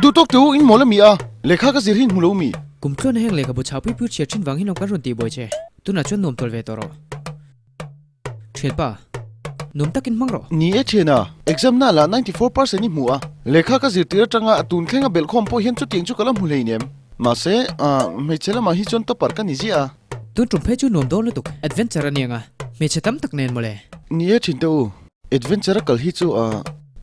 Duh tawk teh u, in mawl a mi a, lehkha ka zir hi in hmu lo mi? Kum tluan a heng lehkhabu chhah pui pui chhiat thin vang hi lawm kan rawn tih buai che. Tunah chuan nuam tawl ve tawh rawh. Thianpa, nuam takin hmang rawh. Ni e thiana, exam na lah 94% i hmu a, lehkha ka zir tir atanga a tun thlenga belhkhawm pawh hian chutiang chu ka la hmu hleinem. Mahse, hmeichhe lamah hi chuan topper ka ni ziah a. Tun tum phei chu nuam dawn lutuk, adventure a niang a, hmeichhe tam tak nen mawle. Ni e thinte u, adventure a kal hi chu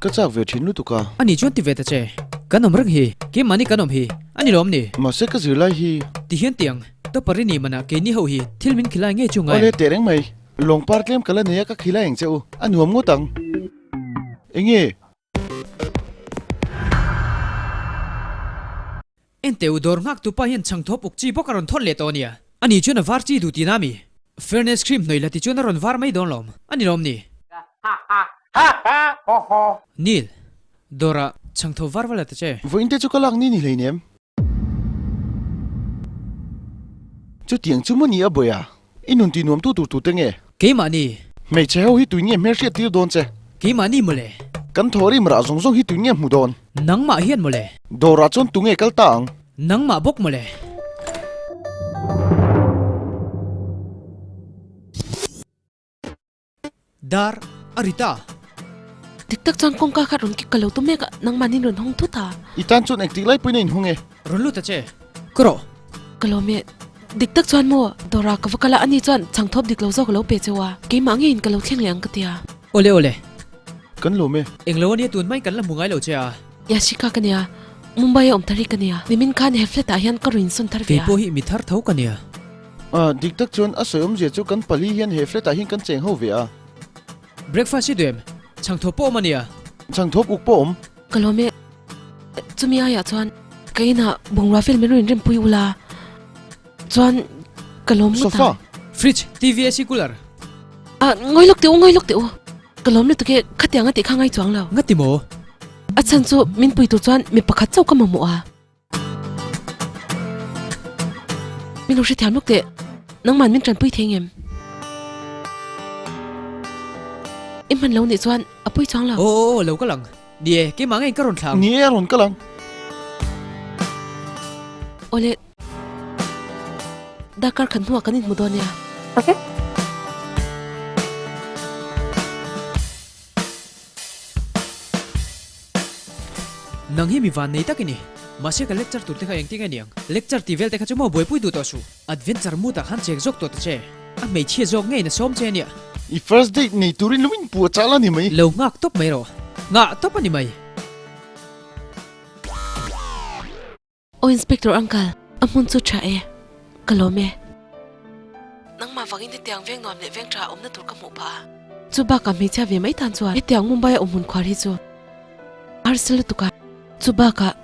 ka chak ve thin lutuk a. Ani chuan ti ve ta che, kan awm reng hi, keimahni kan awm hi, a ni lawm ni? Mahse ka zirlai hi. Ti hian tiang, topper i ni manah keini ho hi thil min khilai ngei chu ngai Awle teh reng mai, lawng par tlem ka la nei a ka khilai ang che u, a nuam ngawt ang. Enge? Enteh u dawr nghak tupa hian chhang thawp uk chi bawk a rawn thawn leh tawh ania. Ani chuan a var chi duh tihna ami? Fairness cream hnawih la ti chuan a rawn var mai dawn lawm. A ni lawm ni? Neil, dawrah chhang thawp var va la ta che. Vawiin te chu ka lak ni ni hleinem. Chutiang chu maw ni a bawiha? I nun tih nuam tu tur tute nge? Keimahni. Hmeichhe ho hi tui nge hmelhriat tir dawn che? Keimahni mawle. Kan thaw rim rah zawng zawng hi tui nge hmu dawn? Nangmah hian mawle. Dawrah chuan tu nge kal ta ang? Nangmah bawk mawle. Dar a ri ta. Dik tak chuan kawngka kha rawn kik ka lo tum mek a, nangmahni rawn hawng thut a. I tan chuan engtik lai pawhin a inhawng e. Rawn lut a che. Ka rawh. Ka lawm e. Dik tak chuan maw, Dora ka va kal a, ani chuan chhang thawp dik lo zawk a lo pe cheu a, keimah ngeiin ka lo thleng leh ang ka ti a. Awle awle. Kan lawm e. Englo ania tun mai kan la hmu ngai lo che a. Yashika ka nia, Mumbai a awm thar hi ka nia. Nimin khan he flat ah hian ka rawn insawn thar ve a. Keipawh hi mi thar tho ka nia. A, dik tak chuan a sawi awmzia chu kan pali hian he flat ah hian kan cheng ho ve a. Breakfast hi duh em? Chhangthawp pawh awm a nia. Chhangthawp uk pawh awm. Ka lawm e. Chumi aiah chuan ka inah bungrua vel min rawn inrempui ula chuan ka lawm ngawt ang. Sofa. Fridge, TV, AC cooler. A, ngawi lawk teh u, ngawi lawk teh u. Ka lawm lutuk e, khatiang a tih kha ngai chuang lo. Ngati maw? A chhan chu min pui tur chuan mi pakhat chauh ka mamawh a. Min lo hrethiam lawk teh, nangman min tanpui thei ngem? I hman lo nih chuan a pui chuang lo. Aw aw aw lo kal ang. Ni e, keimah ngeiin ka rawn thlah ang. Ni e, a rawn kal ang. Awle, darkar khat hnuah kan inhmu dawn nia. Okay. Nang hi mi van nei tak i ni. Mahse ka lecture tur te kha engtin nge niang? Lecture tih vel te kha chu maw buaipui duh tawh suh. Adventure mood ah khan chek zawk tawh ta che. A hmeichhia zawk ngeiin a sawm che ania. I first date nei turin lo inpuh a chal a ni mai. Lo nghak tawp mai rawh. Nghah tawp a ni mai. Aw Inspector Uncle, a hmun chu tha e, ka lawm e. Nangmah vangin hetiang veng nuam leh veng tha awmna tur ka hmuh phah a. Chu bakah hmeichhia ve mai tan chuan hetiang Mumbai a awm hmun khuar hi chu a harsa lutuk a. Chu bakah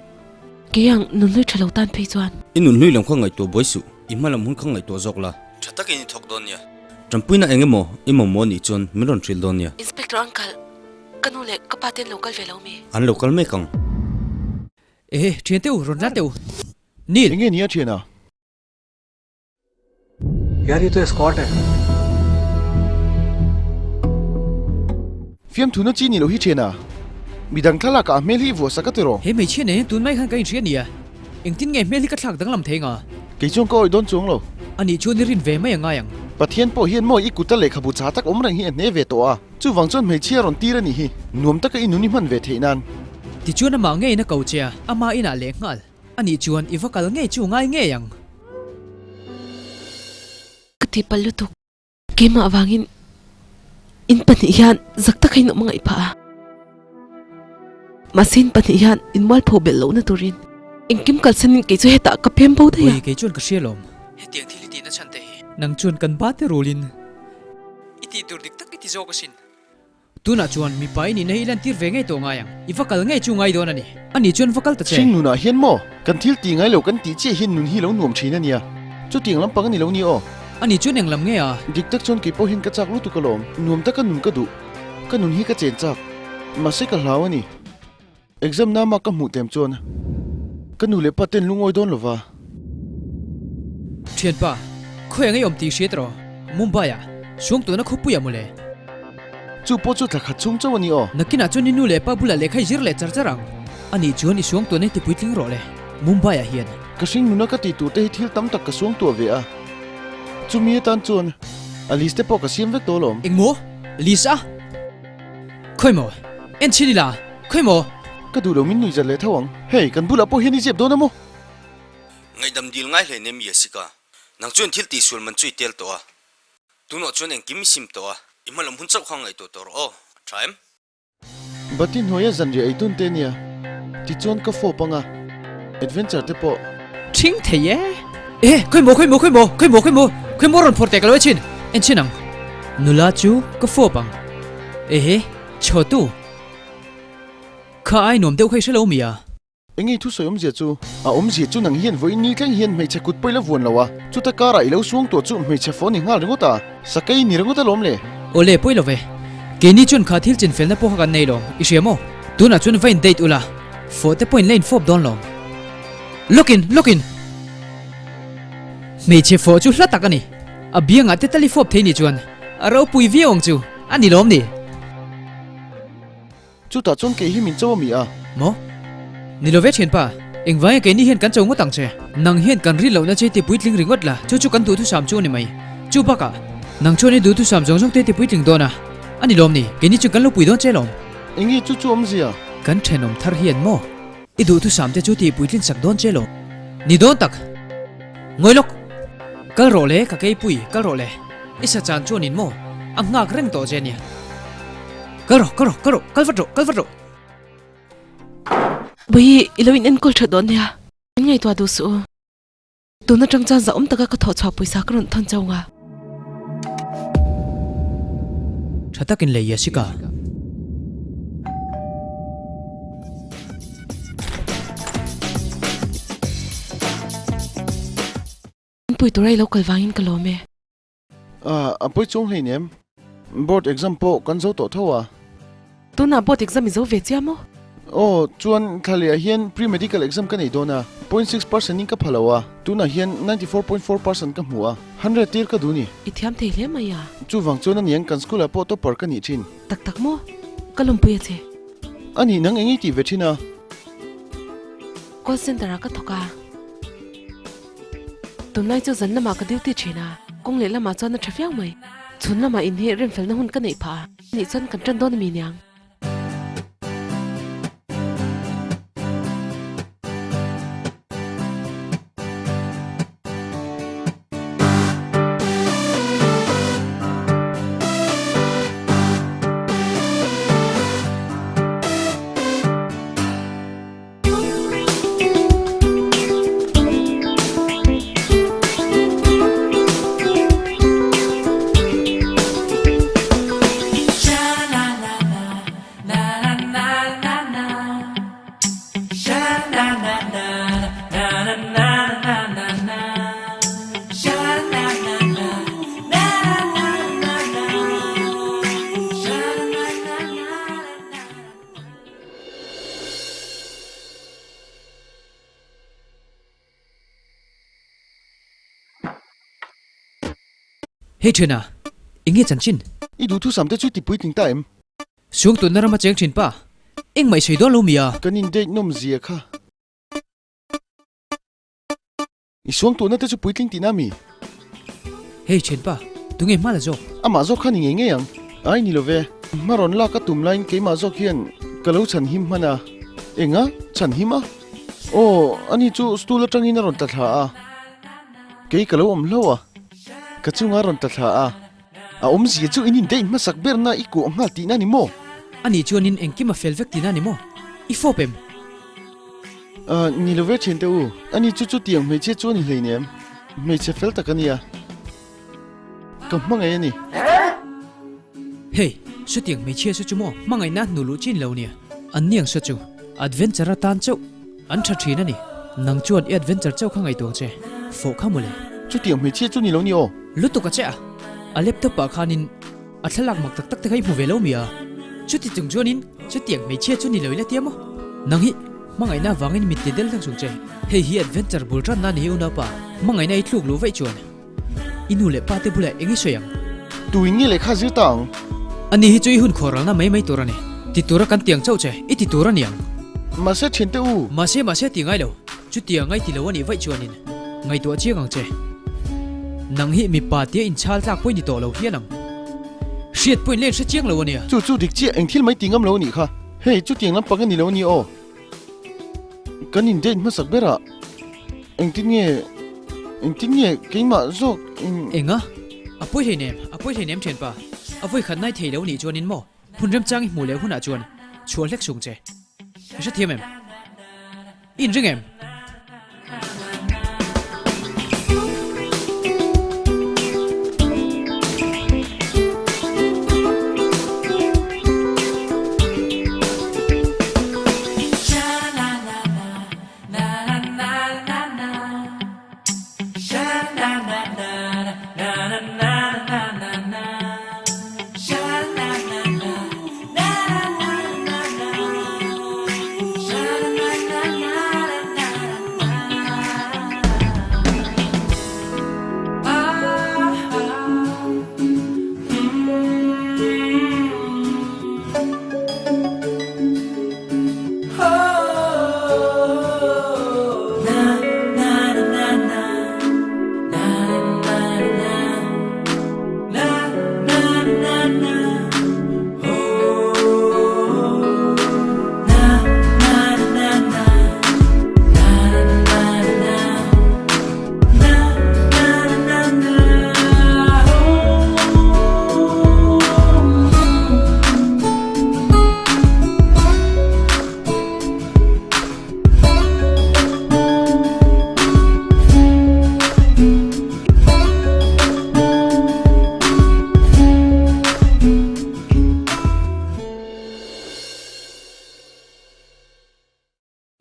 kei ang nunhlui tha lo tan phei chuan. I nunhlui lam kha ngaihtuah buai suh, i hma lam hun kha ngaihtuah zawk la. Tha takin i thawk dawn nia. Tanpuina eng emaw i mamawh nih chuan min rawn hrilh dawn nia. Inspector Uncle, ka nu leh ka pa te an lo kal ve lo mi? An lo kal mek ang. Ehe, thian teu, rawn la teu. Neil! Enge nia thiana? Yaar ye to escort hai. Fiamthu na chi ni lo hi thiana. Midang thlalak ah hmel hi i vuah sak a ti rawh. He hmeichhia nen hian tun mai khan ka inhria nia. Engtin nge hmel hi ka thlak danglam thei nga? Kei chuan ka awih dawn chuang lo. Anih chuan i rin ve mai a ngai ang. Pathian pawh hian maw i kuta lehkhabu cha tak awm reng hi a hne ve tawh a. Chuvang chuan hmeichhia rawn tir a nih hi, nuam taka i nun i hman ve theih nan. Tichuan amah ngeiin a ko che a, ama inah leh nghal. Anih chuan i va kal ngei chu ngai ngei ang. Ka ti palh lutuk. Keimah avangin in pahnih hian zak taka in awm a ngaih phah a. Mahse in pahnih hian in mualpho belh lohna turin engkim kalsanin kei chu hetah ka pem bo daih a. Ui, kei chuan ka hria lawm. Hetiang thil i tihna chhan te hi. Nang chuan kan ba te rulin. I tih tur dik tak i ti zawk asin. Tunah chuan mipa i nihna hi i lantir ve ngei tawh ngai ang. I va kal ngei chu ngai dawn a ni. Ani chuan va kal ta che. Hring nunah hian maw? Kan thil tih ngai lo kan tih chiah hian nun hi lo nuam thin a nia. Chutiang lampang a ni lo ni aw. Ani chuan eng lam nge a? Dik tak chuan kei pawh hian ka chak lutuk alawm. Nuam taka nun ka duh. Ka nun hi ka chen chak. Mahse ka hlau a ni. Exam nama ka hmuh tem chuan ka nu leh pa ten lungawi dawn lova. Thianpa, khawi ang i awm tih hriat rawh. Mumbai ah Suangtuahna khawpuiah mawle. Chu pawh chu thla khat chhung chauh a ni aw. Nakinah chuan i nu leh pa bulah lehkha i zir leh char char ang. Anih chuan i suangtuahna hi tipuitling rawh le, Mumbai ah hian. Ka hring nuna ka tih tur te hi thil tam tak ka suangtuah ve a, chumi atan chuan a list te pawh ka siam vek tawh alawm. Engmaw? List a? Khawi maw? En chhin ila, khawi maw? Ka duh lo min nuih zat leh tho ang. Hei, kan bulah pawh hian i zep dawn a maw? Ngaihdam dil ngai hle nem Yesika, nang chuan thil tihsual man chu i tel tawh a, tunah chuan engkim i sim tawh a, i hmalam hun chauh kha ngaihtuah tawh rawh aw, a tha em? Bati hnuaia zanriah ei dun te nia, tichuan ka fawp anga, adventure te pawh. Ṭhing thei e. E, khawi maw, khawi maw, khawi maw, khawi maw, khawi maw, khawi maw rawn phawrh teh ka lo e chhin, en chhin ang. Nula chu ka fawp ang. Ehe, chhawtu. Kha ai nuam deuh kha i hre lo mi a? Eng i thusawi awmzia chu? A awmzia chu nang hian vawiin ni thleng hian hmeichhe kut pawh i la vuan lo a, chuta karah i lo suang tuah chu hmeichhe phone i nghal ringawt a, sakei ni ringawt alawm le. Awle, pawi lo ve. Keini chuan kha thil chinfelna pawh kha kan nei lawm, i hria maw? Tunah chuan va in date ula, fawh te pawh in la infawp dawn lawm. Lawkin, lawkin! Hmeichhe fawh chu hla tak a ni. A biangah te tal i fawp thei ni chuan a ropui viau ang chu, a ni lawm ni? Chutah chuan kei hi min cho a mi a. Maw? Ni lo ve thianpa, engvangin keini hian kan cho ngawt ang che? Nang hian kan rin lohna che tipuitling ringawt la, chu chu kan duhthusam chu a ni mai. Chu bakah, nang chuan i duhthusam zawng zawng te tipuitling dawn a, a ni lawm ni? Keini chu kan lo pui dawn che lawm. Enge chu chu awmzia? Kan thenawm thar hian maw? I duhthusam te chu tipuitlin sak dawn che lawm. Ni dawn tak! Ngawi lawk! Kal rawh le, ka keipui, kal rawh le. I sa chan chuanin maw? A nghak reng tawh che nia. Kal rawh, kal rawh, kal rawh, kal vat rawh, kal vat rawh. Bawihi, i lo in enkawl that dawn nia. Min ngaihtuah duh suh u. Tun atang chuan zahawm taka ka thawh chhuah pawisa ka rawn thawn chauh nga. Tha takin lei Yashika. In pui tura i lo kal vangin ka lawm e. A pawi chuang hleinem. Board exam pawh kan zo tawh tho a. Tunah board exam i zo ve chiah maw? Aw, chuan thla lehah hian pre-medical exam ka nei dawn a, 0.6 percent in ka pha lo a, tunah hian 94.4 percent ka hmu a, 100 tir ka duh ni. I thiam thei hle mai a. Chuvang chuan aniang kan school ah pawh topper ka nih thin. Tak tak maw? Ka lawmpui a che. A nih nang eng i tih ve thin a? Call center ah ka thawk a. Tunlai chu zan lamah ka duty thin a, kawng leh lamah chuan a tha viau mai. Chhun lamah in hi remfelna hun ka neih phah a, nih chuan kan tan dawn a mi niang. Hei ṭhiana, eng nge chanchin? I duhthusam te chu ti puitling ta em? Suang tunna rama cheng ṭhin pa, engmah i sawi dawn lo mi a? Kan in date nawm zia kha. I suang tuhna te chu puitling tihna mi? Hei thianpa, tunge hma la zawk? Amah zawk kha ni ngei ngei ang. Ai ni lo ve, hma rawn lak a tum laiin keimah zawk hian ka lo chhan him hman a. Enga? Chhan him a? Aw, ani chu stool atangin a rawn tla thla a. Kei ka lo awm hlauh a, ka chunga rawn tla thla a. A awmzia chu in indaih hmasak berna i kuah nghal tihna ni maw? Ani chuanin engkim a fel vek tihna ni maw? I fawp em? Ahh, ni lo ve thiante u. Ani chu chutiang hmeichhia chu a ni hleinem. Hmeichhe fel tak a nia. Ka hmangaih a ni. Hei, chutiang hmeichhia chu chu maw hmangaihna hnu luh chin lo nia. An niang saw chu adventure atan chauh an tha thin a ni. Nang chuan i adventure chauh kha ngaihtuah che. Fawh kha mawle. Chutiang hmeichhia chu ni lo ni aw. Lutuk a che a, a laptop ah khanin a thlalak mak tak tak te kha i hmu ve lo mi a? Chuti chung chuanin chutiang hmeichhia chu ni lo ila tia maw? Nang hi hmangaihna avangin mit ti del hlek chung che. Hei hi adventure bul tanna a ni hi unaupa, hmangaihna i thluk luh vaih chuan i nu leh pa te bulah eng i sawi ang? Tu in nge lehkha zir ta ang? Ani hi chu i hun khawralna mai mai tur a ni. Ti tura kan tiang chauh che, i ti tur a ni ang. Mahse thiante u. Mahse mahse ti ngai lo. Chutia ngai ti lo a nih vaih chuanin ngaihtuah chiang ang che. Nang hi mipa tia inchhal tlak pawh i ni tawh lo hial ang. Hriat pawhin len hre chiang lo a nia. Chu chu dik chiah eng thil mai ti ngam lo a nih kha. Hei chutiang lampang a ni lo a ni aw. Kan in date hmasak berah engtin nge engtin nge keimah zawk in. Enga? A pawi hleinem, a pawi hleinem thianpa. A vawi khat nai thei lo nih chuanin maw? Hun remchang i hmuh leh hunah chuan chhuah hlek sung che. I hrethiam em? I inring em?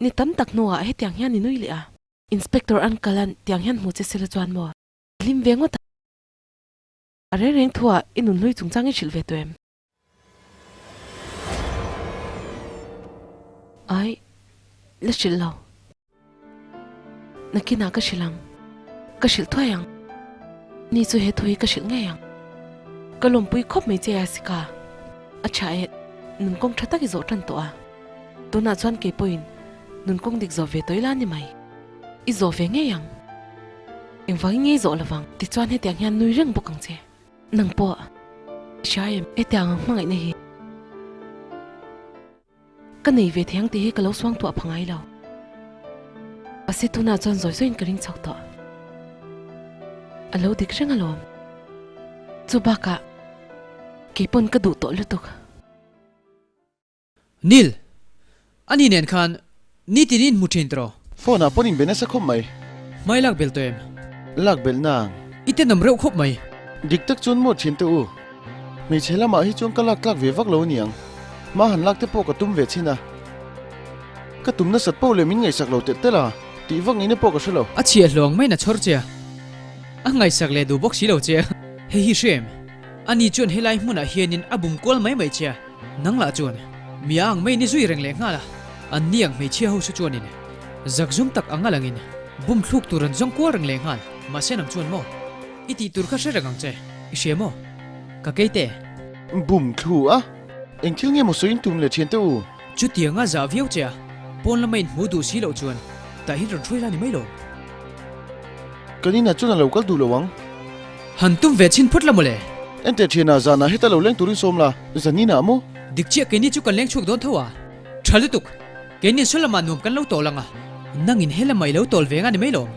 Ni tam tak hnuah hetiang hian i nui leh a. Inspector Uncle an tiang hian hmu che sela chuan maw? Hlim ve ngawt a. A reng reng thuah i nunhlui chungchang i hrilh ve tawh em? Ai, la hrilh lo. Nakinah ka hrilh ang. Ka hrilh thuai ang. Ni chu he thu hi ka hrilh ngei ang. Ka lawmpui khawp mai che a Sika. A tha e, nun kawng tha tak i zawh tan tawh a. Tunah chuan kei pawhin nun kawng dik zawh ve tawh ila ni mai. I zawh ve ngei ang. Engvangin ngei zawh lovang. Tichuan hetiang hian nui reng bawk ang che. Nang pawh i hria em? Hetiang ang hmangaihna hi ka nei ve thei ang tih hi ka lo suang tuah pha ngai lo. Mahse tunah chuan zawi zawiin ka ring chho tawh. A lo dik reng alawm. Chu bakah kei pawn ka duh tawh lutuk. Nil, ani nen khan nitin in hmu thin tawh. Phone ah pawn in be nasa khawp mai. Hmai lak bel tawh em? Lak belh nang. I tenawm reuh khawp mai. Dik tak chuan maw thin teh u. Hmeichhe lamah hi chuan ka lak tlak ve vak lo aniang. Hma han lak te pawh ka tum ve chin a. Ka tum nasat poh leh min ngaihsak lo telh telh a, tih vak ngeina pawh ka hre lo. A chhiahhlawng maiin a chhawr che a, a ngaihsak leh duh bawk si lo che a. Hei hi hre em? Ani chuan helai hmunah hianin a bum kual mai mai che a. Nang lah chuan mi a ang mai ni zui reng leh nghal a, an ni ang hmeichhia ho chu chuanin zakzum tak anga langin bum thluk tur an zawng kual reng leh nghal. Mahse nang chuan maw i tih tur kha hre reng ang che, i hria maw? Ka keite. Bum thlu a, eng thil nge maw sawi in tum leh thian teh u? Chutianga zah viau che a, pawn lama in hmu duh si loh chuan tah hian rawn hruai la ni mai lo. Kan inah chuan a lo kal duh lo ang. Han tum ve chhin phawt la mawle. Enteh thianah zanah heta lo leng turin sawm la, zaninah maw? Dik chiah keini chu kan leng chhuak dawn tho a, tha lutuk. Keini saw lamah nuam kan lo tawl ang a, nangin he lamah i lo tawl ve nga ni mai lawm.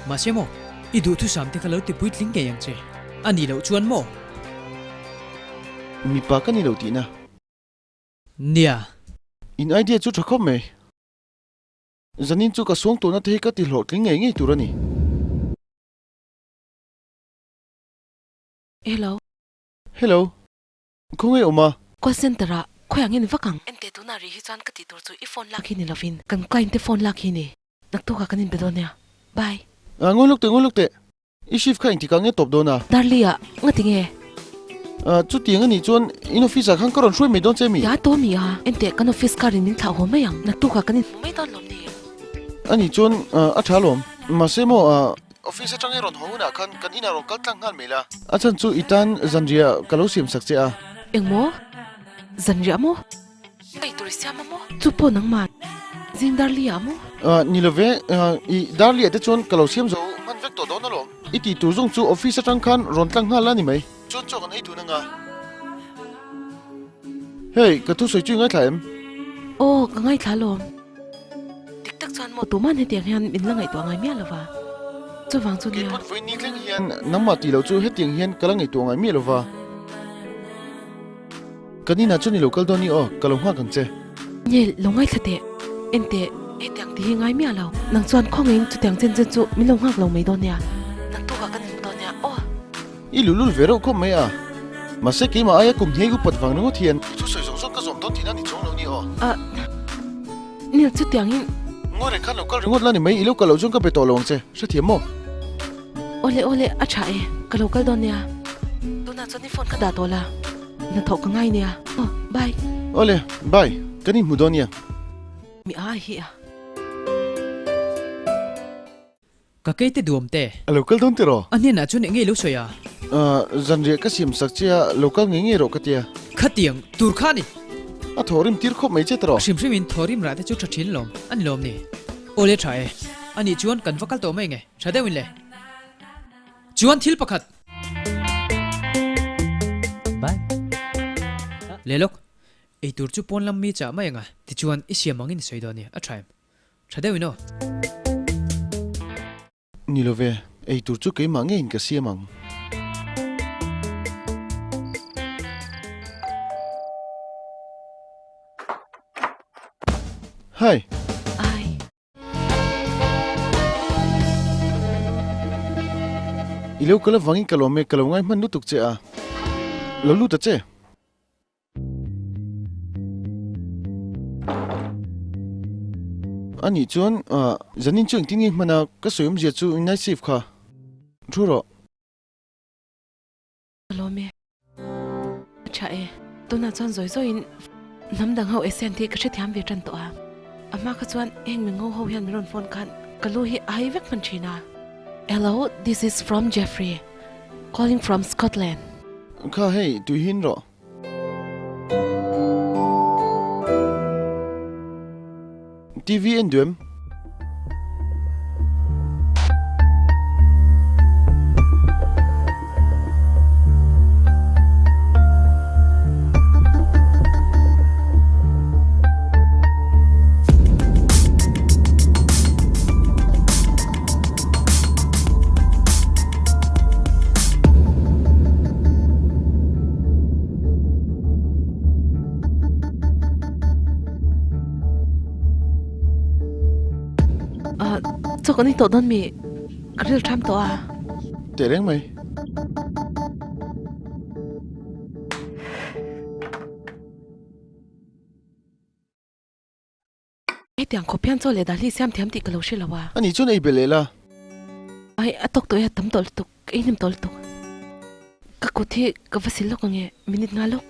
Mahse maw, i duhthusam te kha lo ti puitling ngei ang che. A nih loh chuan maw? Mipa ka ni lo tihna. Nia. In idea chu tha khawp mai. Zanin chu ka suang tawhna te hi ka ti hlawhtling ngei ngei tur a ni. Hello. Hello. Khawngaih awm a? Call center ah khawi ang in vak ang? Ente tunah rih hi chuan ka tih tur chu i phone lak hi ni lovin kan client te phone lak hi ni. Naktuk ah kan inbe dawn nia. Bye. Ah ngawi lawk teh ngawi lawk teh. I shift kha engtikah nge tawp dawn a? Darli ah ngati nge? Ah chutiang anih chuan in office ah khan ka rawn hruai mai dawn che mi? Ya to mi a, ente kan office car in min thlah haw mai ang. Naktuk ah kan inhmu mai dawn lawm ni? Anih chuan a tha lawm. Mahse maw ah Office atang i rawn haw hunah khan kan inah rawn kal tlang nghal mai la. A chhan chu i tan zanriah ka lo siam sak che a. Engmaw? Zanriah maw? Ei tur i siam a maw? Chu pawh nangmah. Zing Darli ah maw? Ni lo ve, i Darli ah te chuan ka lo siam zo hman vek tawh dawn alawm. I tih tur zawng chu office atang khan rawn tlang nghal a ni mai. Chuan chaw kan ei dun anga. Hei, ka thusawi chu i ngaithla em? Aw, ka ngaithla alawm. Dik tak chuan maw tuman hetiang hian min la ngaihtuah ngai miah lova, chuvang chu nia. Keipawt vawiin ni thleng hian nangmah tih loh chu hetiang hian ka la ngaihtuah ngai miah lova. Kan inah chuan i lo kal dawn i aw, ka lo nghak ang che. Nge, lo ngaithla teh. En teh, hetiang tih hi ngai miah lo. Nang chuan khawngaiin chutiang chen chen chu min lo nghak lo mai dawn nia. Naktukah kan inhmu dawn nia aw. I luhlul ve reuh khawp mai a. Mahse keimah aia kum hniai upat vang ringawt hian thu sawi zawng zawng ka zawm dawn tihna ni chuang lo ni aw. A, Nil chutiangin. Ngawi reng khan lo kal ringawt la ni mai, i lo kal loh chuan ka be tawh lo ang che, hrethiam maw? Awle awle, a tha e, ka lo kal dawn nia. Tunah chuan i phone kha dah tawh la, hnathawh ka ngai nia. Aw, bye. Awle, bye, kan inhmu dawn nia. Mi a hi a. Ka keite duam te. A lo kal dawn tiraw? A hnenah chuan eng nge i lo sawi a? Zanriah ka siam sak che a, lo kal ngei ngei rawh ka tia. Khatiang tur kha a ni. A thawhrim tir khawp mai che tiraw? A hrim hrimin thawhrim rah te chu tha thin lawm, a ni lawm ni? Aw le tha e. Anih chuan kan va kal tawh mai nge, tha deuhin le. Chuan thil pakhat. Bye. Le lawk, eitur chu pawn lam mi chah mai ang a, tichuan i siam angin i sawi dawn nia, a tha em? Tha deuh in aw. Ni lo ve, ei tur chu keimah ngeiin ka siam ang. Hi. Ai. I lo kal avangin ka lawm e, ka lo ngai hman lutuk che a. Lo lut a che. A nih chuan zanin chu engtin nge hman a, ka sawi awmzia chu night shift kha thu rawh. Ka lawm e. A tha e. Tunah chuan zawi zawiin hnam dang ho accent hi ka hrethiam ve tan tawh a. A hma kha chuan heng mingo ho hian min rawn phone khan ka lu hi a hai vek hman thin a. Hello, this is from Jeffrey, calling from Scotland. Kha hei, tui hin rawh. TV en duh em? Chaw kan ei tawh dawn mi ka ril tham tawh a. Teh reng mai. Hetiang khawp hian chaw leh dah hi siam thiam tih ka lo hre lo a. Ani chuan ei belh leh la. Ai, a tawk tawh e, a tam tawh lutuk, ka ei hnem tawh lutuk. Ka kut hi ka va sil lawk ang e, minute nga lawk.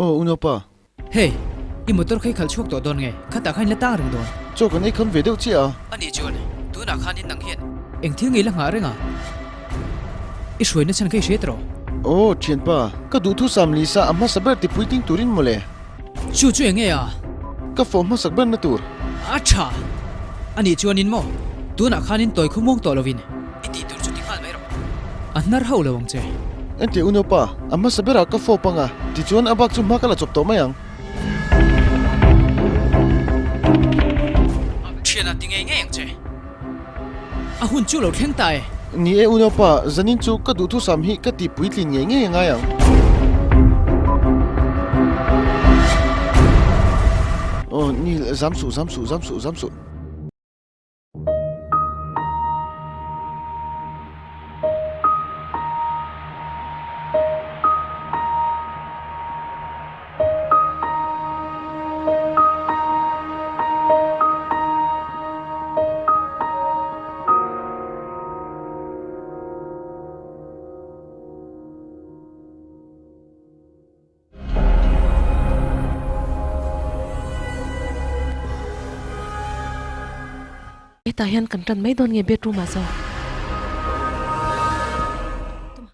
Aw unaupa. Hey, i motor kha i khalh chhuak tawh dawn nge? Khatah khan i la tang reng dawn. Chaw kan ei kham ve deuh chiah a. Ani chuan, tunah khanin nang hian eng thil nge i la nghah reng a? I hruaina chhan kha i hriat rawh. Aw, thianpa, ka duhthusam Lisa a hmasa ber ti puiting turin mawle. Chu chu eng nge a? Ka fawh hmasak berna tur. A tha! Ani chuanin maw, tunah khanin tawi khawmuang tawh lovin i tih tur chu ti nghal mai rawh. A hnar hauh lo ang che. Enteh unaupa, a hmasa berah ka fawp ang a, tichuan a bak chu hma ka la chawp tawh mai ang. Thianah ti ngei ngei ang che. A hun chu lo thleng ta e. Ni e unaupa, zanin chu ka duhthusam hi ka ti puitlin ngei ngei a ngai ang. Aw, Neil, zam suh, zam suh, zam suh, zam suh. Hetah hian kan tan mai dawn nge bedroom ah zawk.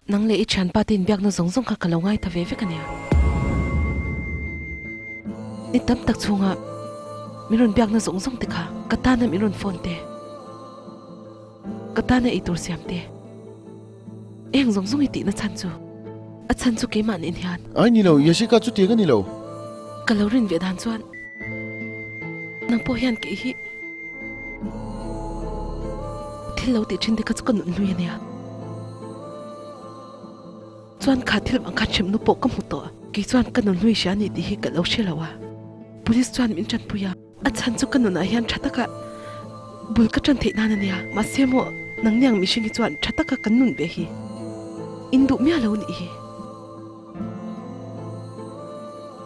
Nang leh i thianpa te inbiakna zawng zawng kha ka lo ngaitha ve vek a nia. Ni tam tak chhunga min rawn biakna zawng zawng te kha ka tana min rawn phone te, ka tana eitur siam te, eng zawng zawng i tihna chhan chu a chhan chu keimah nen hian. Ai ni lo, Yashika chutiang a ni lo. Ka lo rin ve dan chuan nang pawh hian kei hi Thil lo tih thin te kha chu ka nun hlui a nia. Chuan kha thil vang khan hremnu pawh ka hmu tawh. Kei chuan ka nun hlui hria a ni tih hi ka lo hre lo a. Police chuan min tanpui a. A chhan chu ka nunah hian tha taka bul ka tan theih nan a nia. Mahse maw nangni ang mihring hi chuan tha taka kan nun ve hi in duh miah lo nih hi.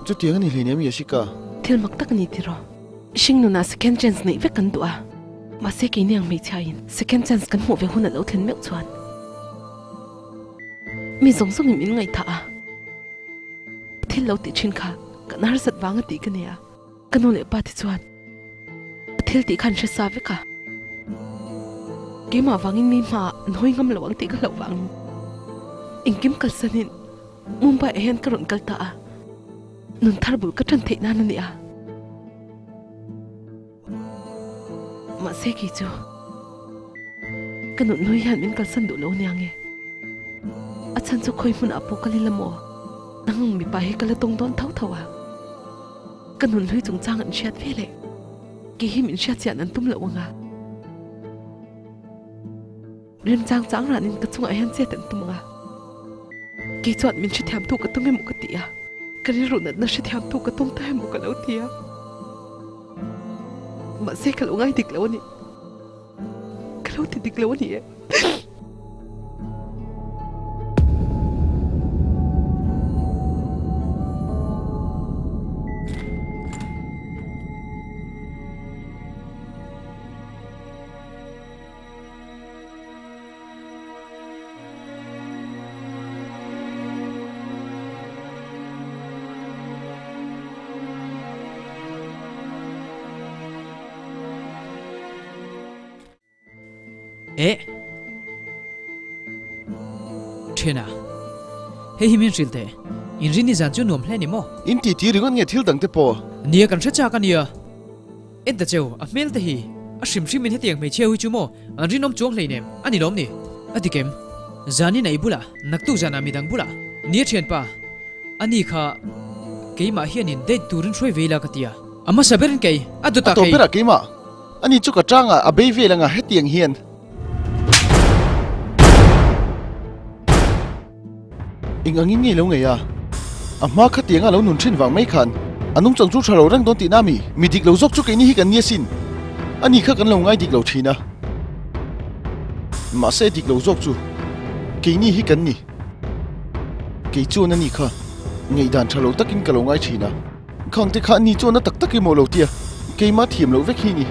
Chutiang a ni hleinem Yashika. Thil mak tak a ni tiraw? Hring nunah second chance neih vek kan duh a, mahse keini ang hmeichhia in second chance kan hmuh ve hun a lo thlen meuh chuan mi zawng zawngin min ngaihthah a, thil lo tih thin kha kan harsat vang a tih ka nia. Ka nu leh pa te chuan a thil tih khan hre sa vek a, keimah vangin mi hmaah an hawi ngam lo ang tih ka hlauh vangin engkim kalsanin Mumbai ah hian ka rawn kal ta a. Nun thar bul ka ṭan theih nan a ni a. Mahse kei chu ka nun hlui hian min kalsan duh lo nia nge. A chhan chu khawi hmunah pawh ka lil amaw? Nang mipa hi ka la tawng dawn tho tho a. Ka nun hlui chungchang an hriat ve leh kei hi min hriat chian an tum loh ang a. Remchang chang ranin ka chungah hian chet an tum ang a, kei chuan min hrethiamtu ka tum emaw ka ti a, ka rilru natna hrethiamtu ka tum ta emaw ka lo ti a, mahse ka lo ngai dik lo a ni, ka lo ti dik lo a ni e. Eh! Ṭhiana, hei hi min hrilh teh. Inrinni zan chu nuam hle ni maw? In titi ringawt nge thil dangte pawh? Nia kan hre chak a nia. En ta cheu, a hmel te hi a hrim hrim in hetiang hmeichhia hui chu maw an rinawm chuang hleinem a ni lawm ni? A ti kem. Zanin a i bulah, naktuk zanah midang bulah. Nia thianpa, a ni kha keimah hianin date turin hruai ve ila ka ti a. A hmasa berin kei, a dawtah A tawp kei. berah keimah, a ni chu ka tangah a bei vel anga hetiang hian. Eng angin nge lo ngei a? A hma khatianga lo nun thin vang mai khan a nungchang chu tha lo reng dawn tihna mi? Mi dik lo zawk chu keini hi kan nia sin. Ani kha kan lo ngai dik lo thin a. Mahse dik lo zawk chu keini hi kan ni. Kei chuan ani kha ngaihdan tha lo takin ka lo ngai thin a. Khangte kha ani chuan a tak tak emaw lo tia, keimah thiam loh vek hi ni.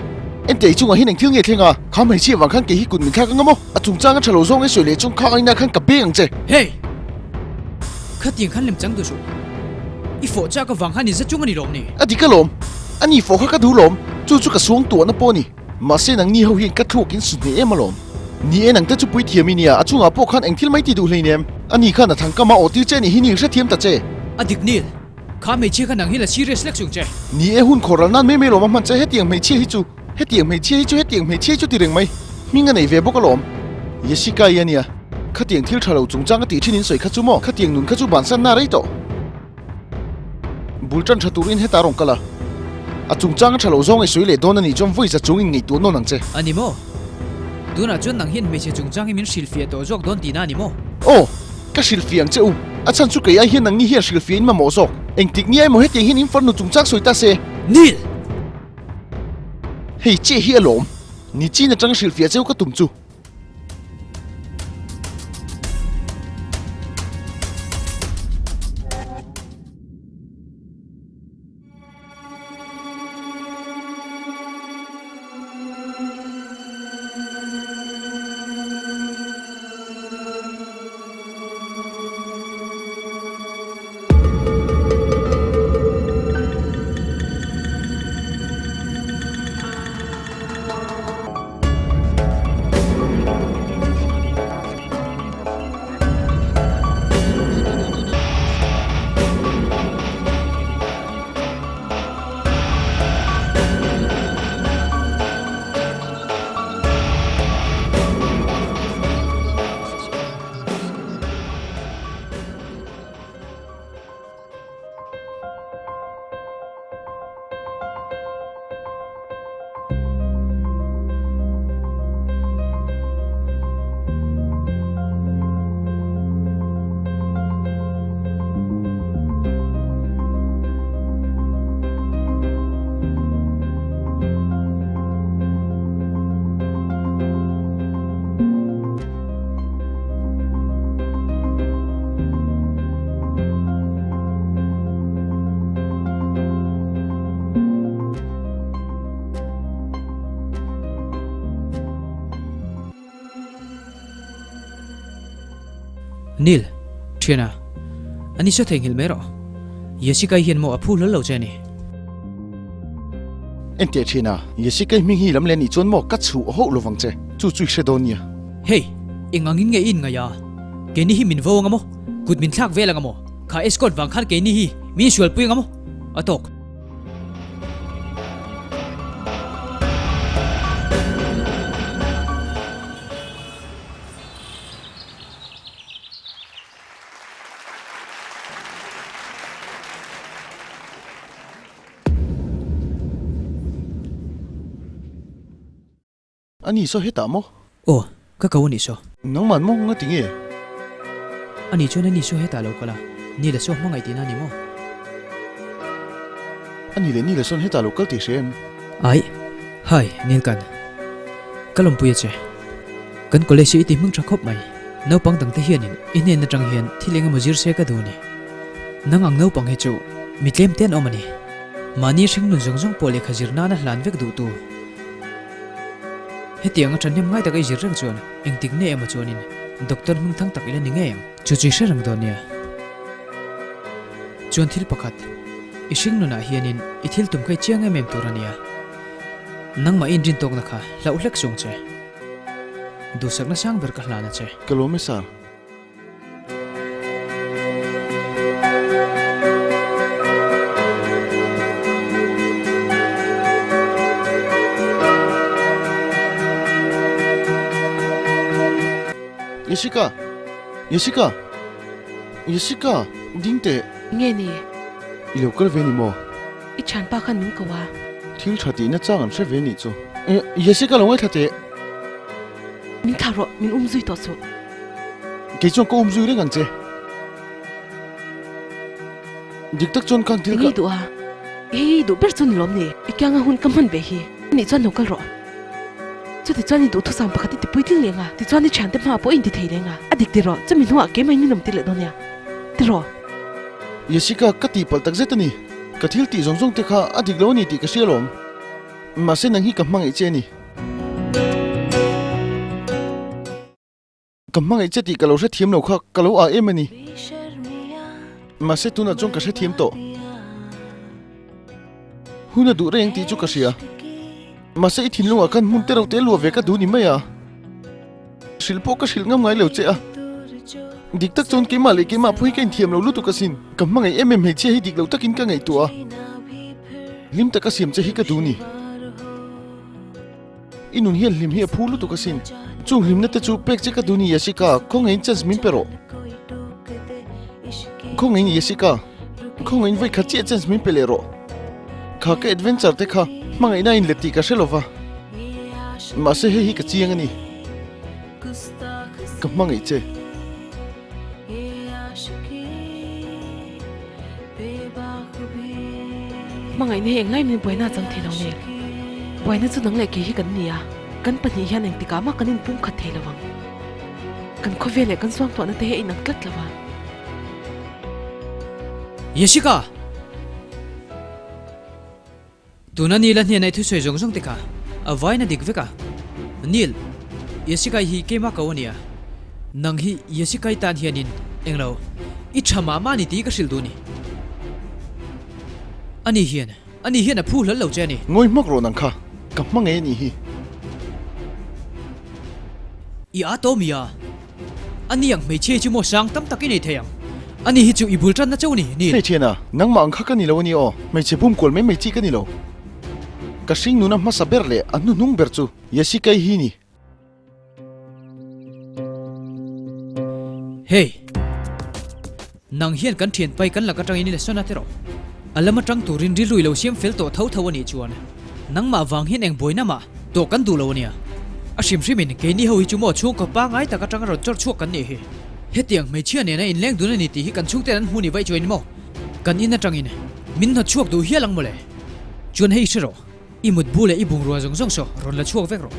Entei chungah hian engthil nge thleng a? Kha hmeichhia vang khan kei hi kut min thlak ang a maw? A chungchang a tha lo zawng e sawi leh chung khak aina khan ka beng ang che. Hey! Khatiang khan lem chang duh suh. I fawh chak avang khan i za chung a ni lawm ni? A dik alawm. Ani fawh kha ka duh lawm. Chu chu ka suang tuahna pawh a ni. Mahse nangni ho hian ka thluak in su hneh em alawm. Ni e nangte chu puithiam i nia, a chungah pawh khan engthil mai ti duh hleinem. Ani khan a thangkam a awh tir che nih hi ni hrethiam ta che. A dik Neil. Kha hmeichhia kha nang hi la serious lek chung che. Ni e, hun khawhral nan mai mai lawm a hman che, hetiang hmeichhia hi chu, hetiang hmeichhia hi chu, hetiang hmeichhia hi chu ti reng mai. Hming a nei ve bawk alawm. Jessica i a nia, khatiang thil tha lo chungchang a tih thin in sawi kha chu maw, khatiang nun kha chu bansan na rei tawh. Bul tan tha turin heta rawn kal a, a chungchang a tha lo zawng i sawi leh dawn a nih chuan vawi za chung in ngaihtuah nawn ang che. A ni maw? Tunah chuan nang hian hmeichhe chungchang hi min hrilhfiah tawh zawk dawn tihna a ni maw? Aw! Ka hrilhfiah ang che u. A chhan chu kei ai hian nangni hian hrilhfiah in mamawh zawk. Engtik nia emaw hetiang hian in farnu chungchang sawi ta se. Nil! Hei che hi alawm. Ni chin atanga hrilhfiah cheu ka tum chu. Neil, Thiana, a ni saw theihnghilh mai rawh. Yesikai hian maw a phu hlawl lo che a ni. Enteh Thiana, Yesikai hming hi lam leh nih chuan maw ka chhuh hauh lovang che, chu chu i hre dawn nia. Hey, eng angin nge i inngaih a? Keini hi min vo anga maw? Kut min thlak vel anga maw? Kha escort vang khan keini hi min insualpui anga maw? A tawk. A ni saw hetah maw? Aw, ka ko a nih saw. Nangman maw nga ti nge? A nih chuan a ni saw hetah lo kal a, ni la saw hmangaih tihna a ni maw? A ni leh ni la sawn hetah lo kal tih hre em? Aih, hi, Nilkan. Ka lawmpui a che. Kan college hi i ti hming tha khawp mai. Naupang dangte hianin i hnen atang hian thil eng emaw zir se ka duh a ni. Nang ang naupang hi chu mi tlem te an awm a ni. Mahni hringnun zawng zawng pawh lehkha zir nana hlan vek duhtu. Hetiang a thahnem ngai taka i zir reng chuan engtik nge emaw chuanin doctor hming thang tak ila ni ngei ang. Chu chu i hre reng dawn nia. Chuan thil pakhat, i hringnunah hianin i thil tum kha i chiang em em tur a nia. Nangmah i inrin tawkna kha hlauh hlek sung che. Duhsakna sang ber ka hlan a che. Ka lawm e sir. Jessica! Jessica! Jessica! Ding teh! Nge ni? I lo kal ve ni maw? I thianpa khan min ko a. Thil tha tihna chang an hre ve nih chu. Jessica lo ngaithla teh! Min thlah rawh, min um zui tawh suh. Kei chuan ka um zui reng ang che. Dik tak chuan khan thil ka. Engei duh a? Hei duh ber chu ni lawm ni? I kianga hun ka hman ve hi. Anih chuan lo kal rawh. Chuti chuan i duhthusam pakhat i tipuitling leng a, tichuan i thiante hmaah pawh i inti thei leng a. A dik ti rawh, chumi hnuah keimah in min awm tir leh dawn nia. Ti rawh. Jessica, ka tihpalh tak zet a ni. Ka thil tih zawng zawng te kha a dik lo a ni tih ka hria alawm. Mahse nang hi ka hmangaih che a ni. Ka hmangaih che tih ka lo hrethiam lo kha ka lo ah em a ni. Mahse tunah chuan ka hrethiam tawh. Hun a duh reng tih chu ka hria. Mahse i thinlungah khan hmun te reuh te luah ve ka duh ni mai a. Hrilh pawh ka hrilh ngam ngai lo che a. Dik tak chuan keimah leh keimah pawh hi ka inthiam lo lutuk asin. Ka hmangaih em em hmeichhia hi dik lo takin ka ngaihtuah a. Hlim taka siam che hi ka duh ni. I nun hian hlim hi a phu lutuk asin. Chung hlimna te chu pek che ka duh ni Yashika, khawngaihin chance min pe rawh. Khawngaihin Yashika, khawngaihin vawi khat chiah chance min pe leh rawh. Kha ka adventure te kha hmangaihna a inlet tih ka hre lova. Mahse hei hi ka chiang a ni. Ka hmangaih che. Hmangaihna hi englai min buaina a chang thei lo nen. Buaina chu nang leh kei hi kan ni a, kan pahnih hian engtikah mah kan inpum khat thei lo ang. Kan khawvel leh kan suangtuahna te hi a inang tlat lo a. Yashika! Tuna Neil a hnenah i thusawi zawng zawng te kha a vain a dik vek a. Neil, Yesikai hi keimah ko a nia. Nang hi Yesikai tan hianin englo i tha mah mah a ni tih ka hrilh duh a ni. Ani hian, ani hian a phu hlal lo che a ni. Ngawi hmak rawh nang kha, ka hma ngei a nih hi. I a to mi a. Ani ang hmeichhia hi chu maw sang tam tak i nei thei ang. Ani hi chu i bul tanna chauh a ni, Neil. Hei thiana, nangmah ang kha ka ni lo a ni aw. Hmeichhe bum kual mai mai chi ka ni lo. Ka hring nuna hmasa ber leh a hnuhnung ber chu Yashikai hi ni. Hey! Nang hian kan thian pai kan lak atangin i la sawn a tiraw? A lam atang turin rilru i lo siam fel tawh tho tho a nih chuan nangmah vang hian eng buaina mah tawh kan duh lo a nia. A hrim hrimin keini ho hi chu maw chhungkaw pangngai tak atanga rawn chawr chhuak kan nih hi. Hetiang hmeichhia nena inleng dun a ni tih hi kan chhungten an hmu ni vaih chuan maw kan in atangin min hnawt chhuak duh hial ang mawle. Chuan hei hre rawh, i mutbu leh i bungrua zawng zawng saw rawn la chhuak vek rawh.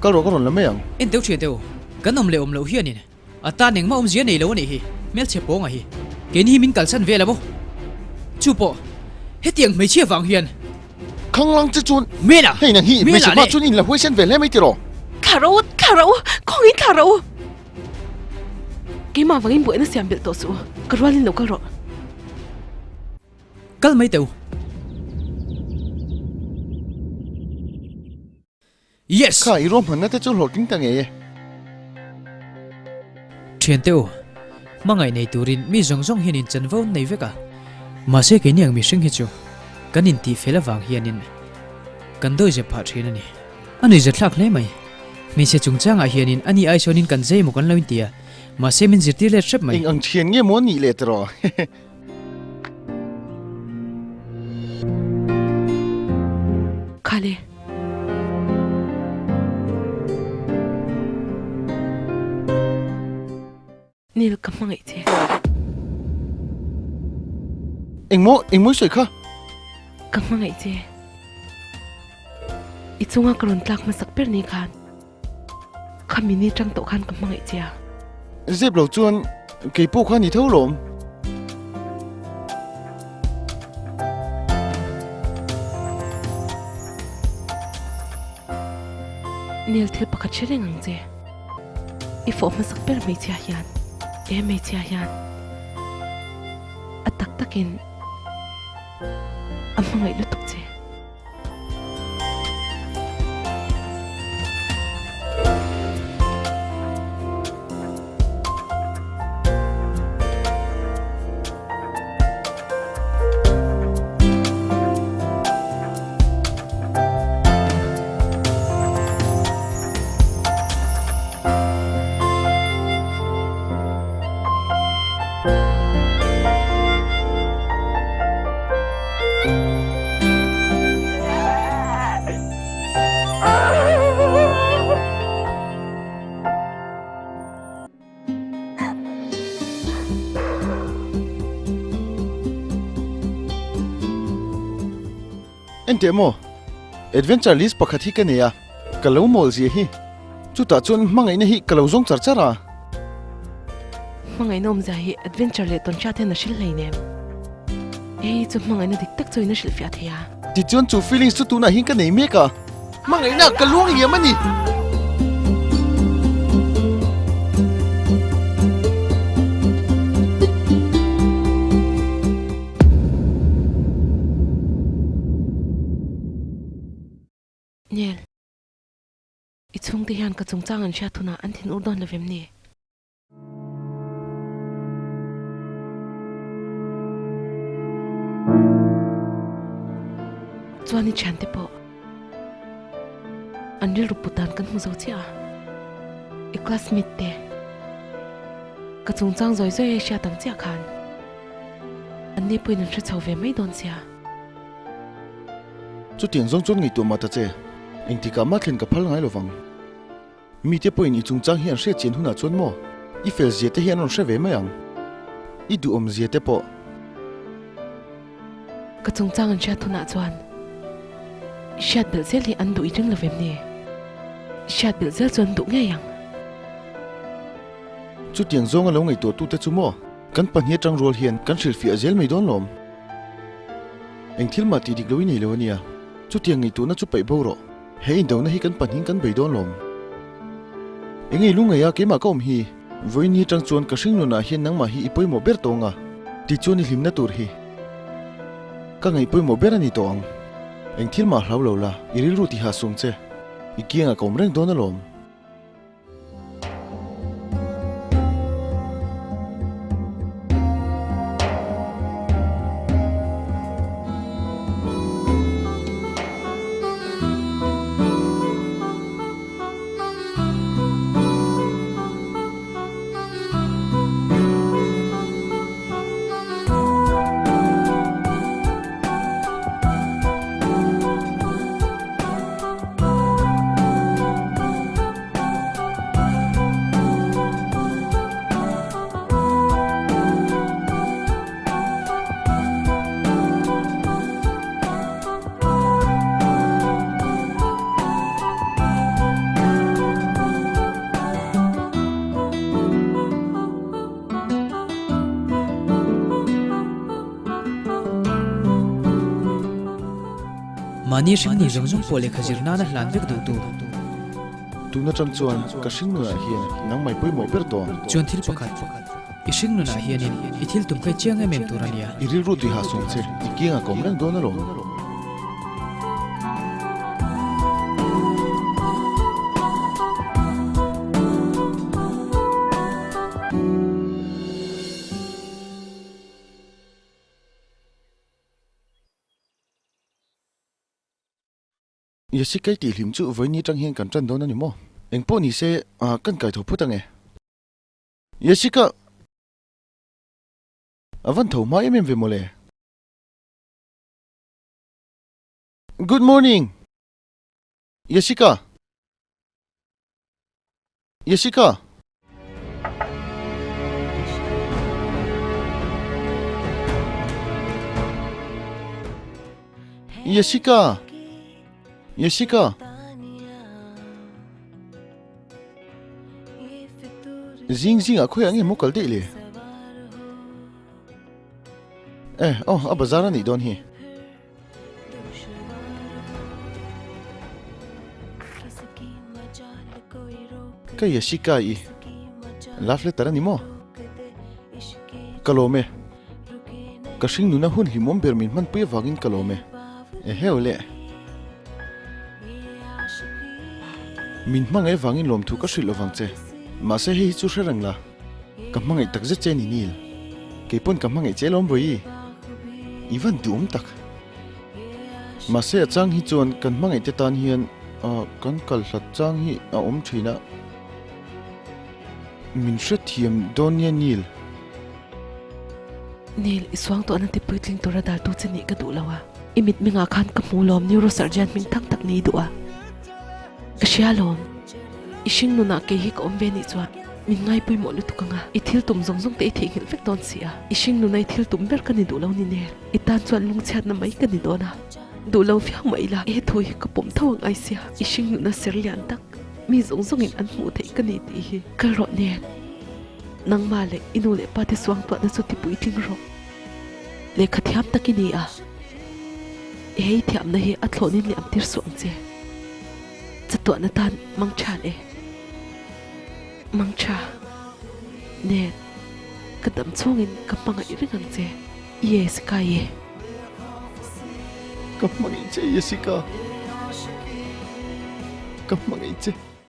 Kal rawh ka rawn la mai ang. En teuh thian teuh, kan awm leh awm loh hianin A tan engmah awmzia nei lo a nih hi, hmelchhe pawnga hi. Keini hi min kalsan vel a maw? Chu pawh, hetiang hmeichhia vang hian. Khanglang che chuan Hmela! Hei nang hi hmeichhe hma chuan in la huaisen ve hle mai tiraw? Thla ro, thla ro, khawngin thla ro. Keimah vangin buaina siam belh tawh suh u, ka rualin lo kal rawh. Kal mai teh u. Yes! Kha i ruahmanna te chu hlawhtling ta ngei e. Thiante u, hmangaih nei turin mi zawng zawng hian in chanvo an nei vek a. Mahse keini ang mihring hi chu kan intih fel avang hianin kan dawizep phah thin a ni. A nuihzathlak hle mai. Hmeichhe chungchangah hianin ani ai sawnin kan zei maw kan lo inti a, mahse min zirtir let hrep mai. Eng ang thian nge maw nih leh tiraw? Khale. Nil ka hmangaih che. Engmaw, engmaw i sawi kha? Ka hmangaih che. I chunga ka rawn tlak hmasak ber ni khan khami ni tang tawh khan ka hmangaih che a. Zep lo chuan kei pawh kha ni tho lawm. Nil thil pakhat hre reng ang che. I fawh hmasak ber hmeichhia hian he hmeichhia hian a tak takin a hmangaih lutuk che. Enteh maw? Adventure list pakhat hi ka nei a, ka lo mawl zia hi. Chutah chuan hmangaihna hi ka lo zawng char char a. Hmangaihna awmzia hi adventure leh tawnhriat hian a hrilh hleinem. Hei chu hmangaihna dik tak chuin a hrilhfiah thei a. Tichuan chu feelings chu tunah hian ka nei mek a. Hmangaihna ka luang liam a ni. Nel, i chhungte hian ka chungchang an hriat hunah an thinur dawn lo vem ni? Chuan i thiante pawh an rilru put dan kan hmu zo chiah a, i classmate te ka chungchang zawi zawi a hriat ang chiah khan an ni pawhin an hre chho ve mai dawn sia. Chutiang zawng chuan ngaihtuah mah ta che, engtikah mah thlen ka phal ngai lovang. Mite pawhin i chungchang hi an hriat chian hunah chuan maw i fel zia te hi an rawn hre ve mai ang. I duhawm zia te pawh. Ka chungchang an hriat hunah chuan i hriat belh zel hi an duh i ring lo vem ni? I hriat belh zel chu an duh ngei ang. Chutiang zawnga lo ngaihtuah tute chu maw kan pahnih atang rual hian kan hrilhfiah zel mai dawn lawm. Eng thil mah tih dik lo i nei lo a nia. Chutiang ngaihtuahna chu paih bo rawh. He indona hi kan pahnih kan bei dawn lawm. Engei lungngaih a keimah ka awm hi? Vawiin hi tang chuan ka hring nunah hian nangmah hi i pawimawh ber tawng a, tichuan i hlimna tur hi ka ngaih pawimawh ber a ni tawh ang. Eng thil mah hlau lo la, i rilru tihah sum che, i kiangah ka awm reng dawn alawm. Mahni hringni zawng zawng pawh lehkha zir nana hlan vek duh tu. Tun atang chuan ka hringnunah hian nangmah i pawimawh ber tawh ang. Chuan thil pakhat, i hringnunah hianin i thil tum kha i chiang em em tur a nia. I rilru tihah sawm che, i kiangah ka awm reng dawn alawm. Yesikai tih hlim chu vawiin atang hian kan tan dawn a ni maw? Engpawh ni se, kan kai tho phut ang e. Yesika! A van tho hma em em ve mawle. Good morning! Yesika! Yesika! Yesika! Yesika! Zing zingah khawiah nge maw kal daih le? Eh, aw, a bazar a nih dawn hi. Ka Yashika i love letter a ni maw? Ka lawm e. Ka hring nuna hun hlimawm ber min hmanpui avangin ka lawm e. Eheu le. Min hmangaih avangin lawmthu ka hrilh lovang che. Mahse hei hi chu hre reng la. Ka hmangaih tak zet che ni Neil. Kei pawn ka hmangaih che lawm Bawihi. I van duhawm tak. Mahse a chang hi chuan kan hmangaih te tan hian kan kal hlat chang hi a awm thin a. Min hrethiam dawn nia Neil. Neil, i suang tawhna ti puitling tura daltu che nih ka duh lo a. I mitmengah khan ka hmu lawm neurosurgeon hming thang tak ni i duh a. Ka hria lawm. I hring nunah kei hi ka awm ve nih chuan min ngai pawimawh lutuk ang a, i thil tum zawng zawng te i theihnghilh vek dawn si a. I hring nuna i thil tum ber ka ni duh lo ni nen, i tan chuan lungchhiatna mai ka ni dawn a. Duh lo viau mah ila, he thu hi ka pawm tho ang ai sia. I hring nuna ser lian tak, mi zawng zawngin an hmuh theih ka ni tih hi kal rawh nen. Nangmah leh i nu leh pa te suangtuahna chu ti puitling rawh. Lehkha thiam tak i ni a, hei thiamna hi a thlawnin liam tir suh ang che. Chatuahna tan mangtha le. Mangtha nen ka dam chhungin ka hmangaih reng ang che, Yesica ye. Ka hmangaih che Yesica. Ka hmangaih che.